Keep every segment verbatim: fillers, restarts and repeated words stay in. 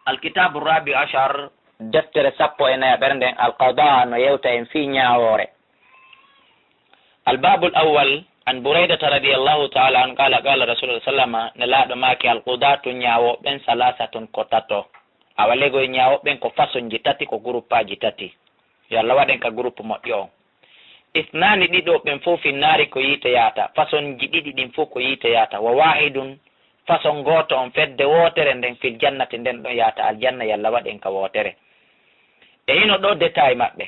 Alkitaabu Rabi Ashar, deftere sappo e nayaɓere nden, Alqada, no yewta en fii ñaawoore. Albabul awwal, an Buraydata radiyallahu ta'ala an qala, qala Rasulullah sallama, Nelaaɗo maaki, Alqudatu, ñaawooɓe ɓen, salasatun, ko tato. Awa, legoy ñaawooɓe ɓen ko fasonji tati, ko guruppaaji tati. Yo Allah waɗen ka groupe moƴƴo on. Isnaani, ɗiɗo ɓen fow, fi naari, ko yiite yaata. Fasonji ɗiɗi ɗin fow ko yiite yaata. Wa wahidun, fason gooto on, fedde wootere nden, fil jannati, nden ɗon yaata aljanna, yo Allah waɗen ka wootere. E hino ɗoo détail maɓɓe.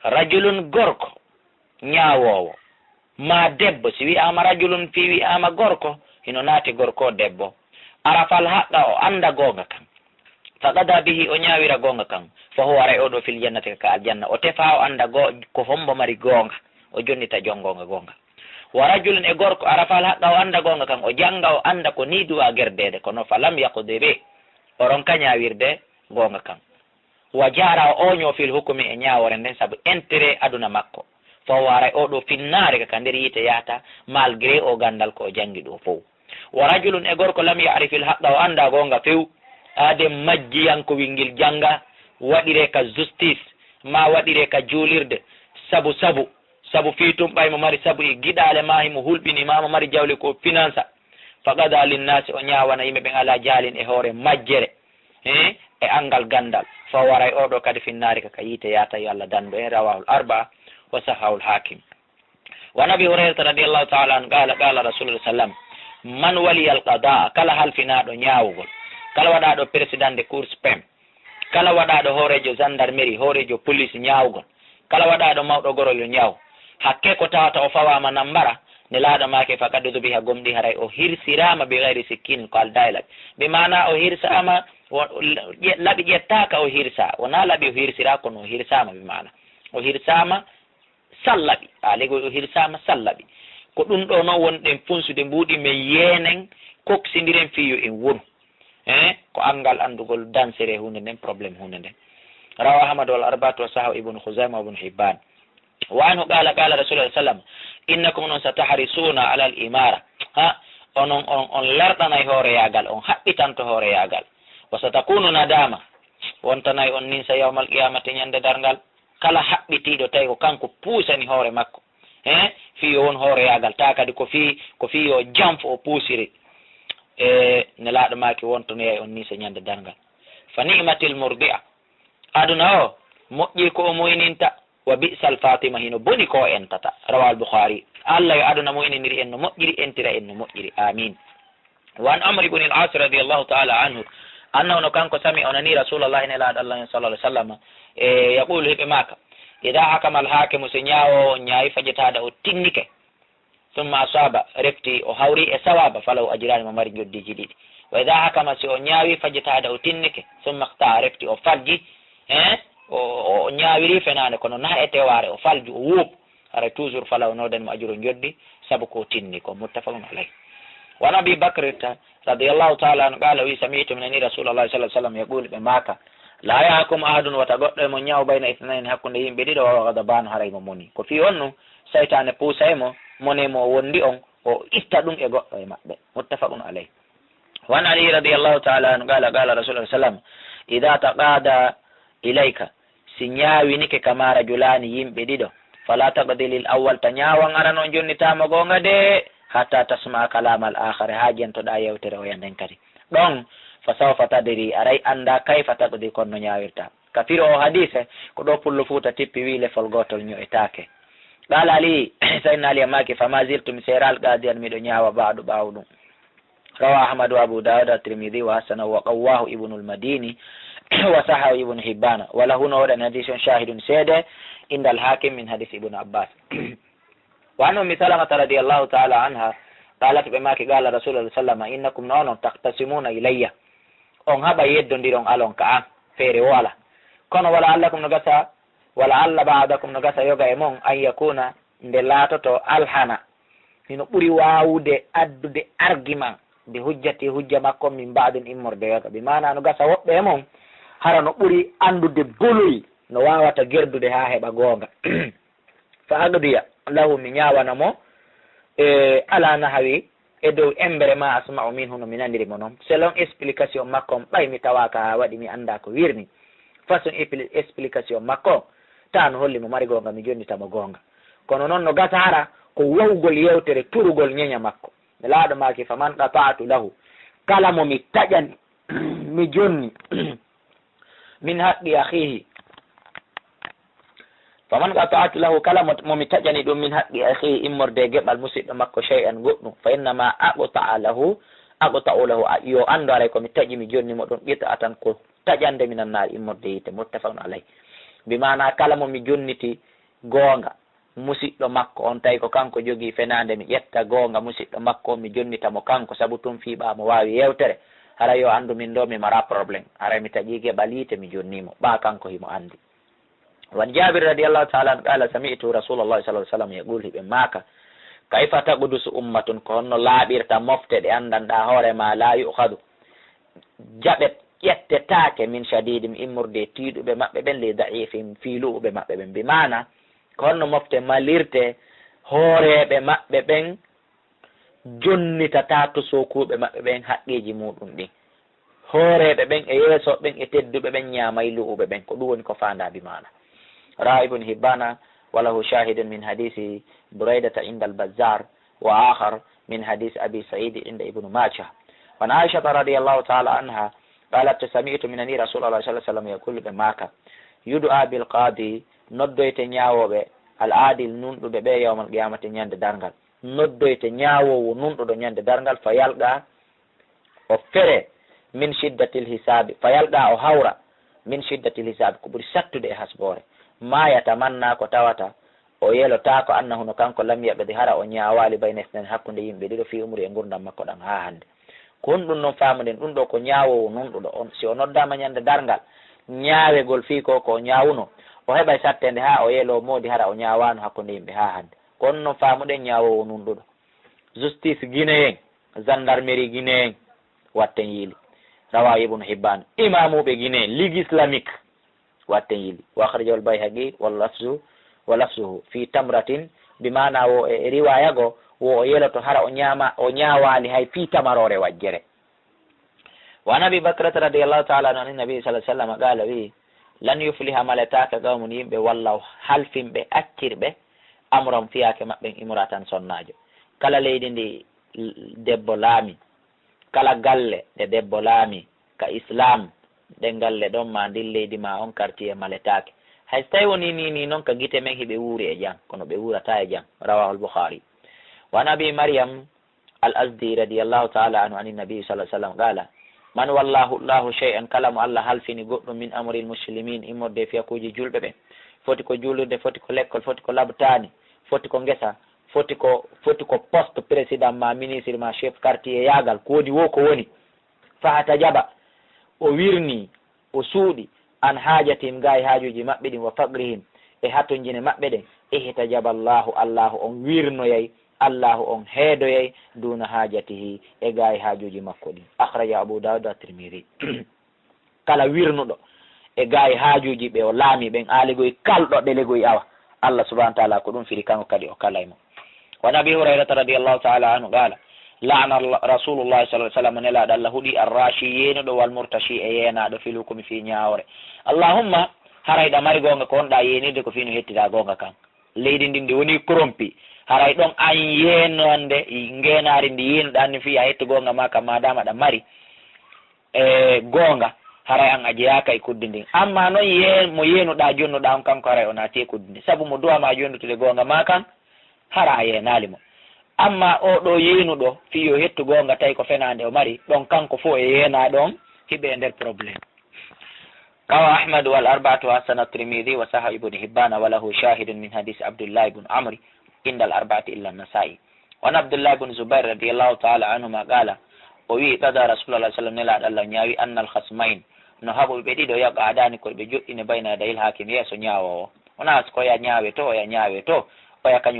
Rajulun, gorko, ñaawoowo. Maa debbo, si wi'aama rajulun fii wi'aama gorko, hino naati gorko o debbo. Arafal haqqa, o annda goonga kan. Fa qada bihi, o ñaawira goonga kan. Fa huwa, aray oo ɗoo, fil jannati, ka aljanna. O tefa, o annda goo-, ko hombo mari goonga. O jonnita jon goonga goonga. Wa rajulun, e gorko, arafal haqqa, o annda goonga kan. O jannga, o annda ko nii duwaa gerdeede. Kono fa lam yaqdi bih, o ronka ñaawirde goonga kan. Wa jaara, o ooñoo, fil hukmi, e ñaawoore nden, sabu intérêt aduna makko. Fa huwa, aray oo ɗoo, fin naari, ka nder yiite yahata, malgré o ganndal ko o janngi ɗoo fow. Wa rajulun, e gorko, lam ya'rifil haqqa, o anndaa goonga few. Aaden majjiyankowel ngel jannga, waɗiree ka justice, maa waɗiree ka juulirde, sabu, sabu, sabu fii tun ɓay mo mari sabu e giɗaale maa himo hulɓini maa mo mari jawle ko finansa. Fa qada linnaasi, o ñaawana yimɓe ɓen alaa jahlin e hoore majjere. He, e anngal ganndal. Fa huwa, aray oo ɗoo kadi, fin naari, ka, ka yiite yaata, yo Allah dandu en. Rawahul arba'a, wa sahhahul Hakim. Wa an Abi Hurayrata radiyallahu ta'ala anhu qala, qala Rasulullah sallam, man waliyal qada'a, kala halfinaaɗo ñaawugol, kala waɗaaɗo président de Cour suprême, kala waɗaaɗo hooreejo gendarmerie, hooreejo police ñaawugol, kala waɗaaɗo mawɗo gorol yo ñaaw, hakke ko tawata o fawaama nambara, Nelaaɗo maaki, faqad dhubiha, gomɗii haray o hirsiraama, bi ghayri sikkin, ko aldaa e laɓi. Bi maana o hirsaama, wo-, laɓi ƴettaaka o hirsaa, wonaa laɓi o hirsiraa, kono o hirsaama, bi maana o hirsaama sallaɓi. A, legoy o hirsaama sallaɓi. Ko ɗun ɗoo non wonɗen funsude mbuuɗi men, yeenen, koksindiren fii yo en wonu. Eh, ko anngal anndugol dansere huunde nden, problème huunde nden. Rawa Ahmad wal arba'atu wa sahahu Ibnu Khuzaima wa Ibnu Hibban. Wa anhu qala, qala Rasulullah sallam, innakum, onon, satahrisuna ala al imara. Ha, onon, on, on larɗanay hooreyaagal, on haɓɓitanto hooreyaagal. Wa satakunu nadama, wontanay on ninsa yawmal qiyamati, ñande darngal. Kala haɓɓitiiɗo tawi ko kanko puusani hoore makko, he, fii yo won hooreyaagal, taa kadi ko fii, ko fii yo janfo o puusiri. E, Nelaaɗo maaki, wontonoyay on nii so ñande darngal. Fa ni'matil murdi'a. Aduna o, moƴƴii ko o muyninta, wa bi'sal fatima, hino boni ko o entata. Rawal Bukhari. Allah yo aduna muyninir en no moƴƴiri, entira en no moƴƴiri. Amin. Wa an Amr ibn al-As radiyallahu ta'ala anhu, annahu, no kanko, sami, o nani Rasulallahi, Nelaaɗo Allah, sallallahu alaihi wasallam, e yaqulu, hiɓe maaka, idha hakama al-hakimu, si ñaawoowo on ñaawi, fajtahada, o tinnike, thumma asaba, refti, o hawri e sawaaba, falahu ajrani, mo mari njoddiiji ɗiɗi. Wa idha hakama, si o ñaawi, fajtahada, o tinnike, thumma akhta'a, refti, o falji, eh, o, o, o ñaawiri fenaande, kono naa e tewaare, o falju, o wuup, haray toujours fala o noodani mo ajuru njoddi, sabu ko o tinni ko. Muttafaqun alayh. Wa an Abi Bakrata radiyallahu ta'ala anhu qala, wi, sami'tu, mi nani Rasulallahi sallallahu alaihi wasallam yaqulu, ɓe maaka, la yahkum ahadun, wata goɗɗo e mon ñaaw, bayna ithnayni, hakkunde yimɓe ɗiɗo, wa huwa ghadbanu, haray mo moni. Ko fii on ɗun, saytaane puusay mo, mone mo o wondi on, o itta ɗun e goɗɗo e maɓɓe. Muttafaqun alayh. Wa an Ali radiyallahu ta'ala anhu qala, qala Rasulullah sallam, idha taqada ilayka, si ñaawinike kama rajulaani yimɓe ɗiɗo, fala taqdi lil awwal, ta ñaawan arano on jonnitaa mo goonga de, hatta tasma'a kalama al akhar, haa jentoɗaa yewtere oya nden kadi. Ɗon, fa sawfa tadri, aray anndaa kayfa taqdi, kon no ñaawirtaa. Ka firo oo hadiise, ko ɗoo Pullo Fuuta tippi, wii, lefol gootol ño'etaake. Qaala Ali, Sayyidina Ali maaki, fama ziltu, mi seeraali, qaadiyan, miɗo ñaawa, ba'du, ɓaawo ɗun. Rawa Ahmadu wa Abu Dawuda wa Tirmidhi wa hasanahu wa qawwahu Ibnul Madini wa sahahu Ibnu Hibbana. Wa lahu, no woodani hadiisi on, shahidun, seede, indal Hakim min hadiisi Ibnu Abbas. Wa an Ummi Salamata radiyallahu ta'ala anha, qalat, ɓe maaki, qala Rasulullah sallallahu alaihi wasallam, innakum, no onon, taqtasimuna ilayya, on haɓa yeddondiron alon ka an, feere woo alaa. Kono, wa la'allakum, no gasa, wa la'alla ba'dakum, no gasa yoga e mon, an yakuna, nde laatoto, alhana, hino ɓuri waawude addude argument, bi hujjati, hujja makko, min ba'din, immorde yoga. Bi maana, no gasa woɓɓe e mon, hara no ɓuri anndude boloy, no waawata gerdude haa heɓa goonga. Fa aqdiya lahu, mi ñaawana mo, e, ala nahawi e dow embere ma asma'u minhu, no mi naniri mo non. Selon explication makko on, ɓay mi tawaaka haa waɗi mi anndaa ko wirni. Façon expli-, explication makko on, taa no holli mo mari goonga, mi jonnita mo goonga. Kono non no gasa hara ko wawugol yewtere, turugol ɲeɲa makko. Nelaaɗo maaki, "Faman qata'tu lahu," kala mo mi taƴani, mi jonni, "min haqqi akhihi," "faman qata'tu lahu," kala mo, mo mi taƴani ɗum, "min haqqi akhihi," immorde e geɓal musiɗɗo makko, "shay'an," goɗɗum, "fa innama aqta'a lahu, aqta'u lahu," a, yo anndu haray ko mi taƴi, mi jonni mo ɗum, "qit'atan," ko taƴande, "minan naar," immorde yiite. Muttafaqun alayh. Bi maana kala mo mi jonniti goonga musiɗɗo makko on, tawi ko kanko jogii fenaande, mi ƴetta goonga musiɗɗo makko on, mi jonnita mo kanko, sabu tun fii ɓaa mo waawi yewtere, haray yo anndu min ɗoo mi maraa problème, haray mi taƴii geɓal yiite, mi jonnii mo, ɓaa kanko himo anndi. Wa an Jaabir radiyallahu ta'ala anhu qaala, sami'tu Rasuulallahi sallallahu alayhi wa sallam yaqul, hiɓe maaka, "Kayfa taqdusu ummatun?" Ko honno laaɓirta mofte ɗe anndanɗaa hoore maa, "laa yu'khadu," jaɓet, ƴettetaake, "min shadiidim," immorde e tiiɗuɓe maɓɓe ɓen, "li da'ifim," fii lu'uɓe maɓɓe ɓen. Bi maana, ko honno mofte malirte hooreeɓe maɓɓe ɓen jonnitataa to sookuuɓe maɓɓe ɓen haqqeeji muuɗum ɗin. Hooreeɓe ɓen e yeesooɓe ɓen e tedduɓe ɓen ɲaamay lu'uɓe ɓen. Ko ɗum woni ko faandaa bi maana. Rawa Ibn Hibbana, "Wa lahu shahidun min hadisi Buraydata inda al-Bazzar, wa akhar min hadisi Abi Sa'id inda Ibn Majah." Wa an Aishata radiyallahu ta'ala anha, qalat, sami'tu min ani Rasulallah sallallahu alaihi wasallam yaqulu, ɓe maaka, "Yud'a bil qadi," noddoyte ɲaawooɓe, "al adil," nunɗuɓe ɓe, yawmal qiyamati, ɲande darngal. Noddoyte ɲaawoowo nunɗuɗo ɲande darngal, fa yalqa, o fere, min shiddatil hisaabi, fa yalqa, o hawra, min shiddatil hisaabi, ko ɓuri sattude e hasboore. Ma yatamanna, ko tawata o yelotaako, annahu, no kanko, lam yaqdi, hara o ɲaawaali, bayna isnayni, hakkunde yimɓe ɗiɗo, fi umri, e ngurndan makko ɗan haa hande. Ko honɗun non faamuɗen? Ɗun ɗoo ko ɲaawoowo nunɗuɗo on, si o noddaama ɲande darngal, ɲaawegol fii ko, ko o ɲaawuno, o heɓay satteende haa o yeloo, moodi hara o ɲaawaano hakkunde yimɓe haa hande. Ko honɗun non faamuɗen ɲaawoowo nunɗuɗo? Justice Guinée en, gendarmerie Guinée en, watten yiili. Rawahu Ibnu Hibbaan. Imaamuuɓe Guinée, Ligue Islamique, watten yiili. Wa akhrajahu al-Bayhaqi, wa lafzu, wa lafzuhu fi tamratin, bi maana wo e, e riwaaya go, wo o yeloto hara o ɲaama, o ɲaawaali hay fii tamaroore wajjere. Wa an Abi Bakrata radiyallahu ta'ala anhu, an Nabi sallallahu alaihi wasallam qala, wi'i, "Lan yufliha, maletaake, qawmun, yimɓe, wallaw, halfinɓe, accirɓe, amrahum, fiyaake maɓɓen, imra'atan, sonnaajo." Kala leydi ndi debbo laami, kala galle ɗe debbo laami ka Islam, ɗen galle ɗon ma ndin leydi ma on quartier maletaake. Hay so tawi wonii nii nii non ka gite men hiɓe wuuri e jam, kono ɓe wuurataa e jam. Rawahul Bukhari. Wa an Abi Maryam al-Azdi radiyallahu ta'ala anhu anin Nabi sallallahu alaihi wasallam qala, "Man wallahu Allahu shay'an," kala mo Allah halfini goɗɗum, "min amril muslimin," immorde e fiyakuuji julɓe ɓen, foti ko juulirde, foti ko lekkol, foti ko labtaani, foti ko ngesa, foti ko, foti ko poste président ma, ministre ma, chef quartier yaagal, ko woni wo ko woni. Fahatajaba, o wirnii, o suuɗi, an haajatihim, gaa e haajuuji maɓɓe ɗin, wa faqrihim, e hatonjine maɓɓe ɗen, ihtajaba Allahu, Allahu on wirnoyay, Allahu on heedoyay, duuna haajatihi, e gaa e haajuuji makko ɗin. Akhraja Abu Dawud wa Tirmidhi. Kala wirnuɗo e gaa e haajuuji ɓe o laami ɓen, aa legoy kalɗo ɓe legoy awa, Allah subhanahu wa ta'ala ko ɗum firi, kanko kadi o kalay mo. Wa an Abi Hurayrata radiyallahu ta'ala anhu qala, la'ana Allah, Rasulullah sallallahu alaihi wasallam, Nelaaɗo Allah huɗi, arrashi, yeenuɗo, wal murtashi, e yeenaaɗo, fil hukmi, fii ɲaawoore. Allahumma, haray ɗa mari goonga ko wonɗaa yeenirde ko fii no hettiraa goonga kan. Leydi ndin ndi woni korompi, haray ɗon an yeenande ngeenaari ndi yeenuɗaa ndin fii a hettu goonga maa kan, maadaama ɗa mari e goonga, haray an a jeyaaka e kuddi ndin. Amma non yee-, mo yeenuɗaa, jonnuɗaa on, kanko haray o naati e kuddi ndin. Sabu mo du'aa ma jonnutude goonga maa kan, hara a yeenaali mo. Amma oo ɗoo yeenuɗo, fii yo hettu goonga, tawi ko fenaande o mari, ɗon kanko fow e yeenaaɗo on, hiɓe e nder problème. Rawahu Ahmad wal arba'atu wa hassanahu Tirmidhi wa sahhahahu Ibn Hibban wa lahu shahidun min hadisi Abdullah ibn Amr inda al arba'ati illa Nasa'i. Wa an Abdullah ibn Zubair radiyallahu ta'ala anhuma qala, o wi'i, qada Rasulullah sallallahu alaihi wasallam, Nelaaɗo Allah ɲaawi, anna al khasmayn, no haɓuɓe ɓe ɗiɗo, yaq'adani, ko ɓe joɗɗine, bayna yadayil hakim, yeeso ɲaawoowo. Wonaa ko oya ɲaawe to, oya ɲaawe to, oya kaɲum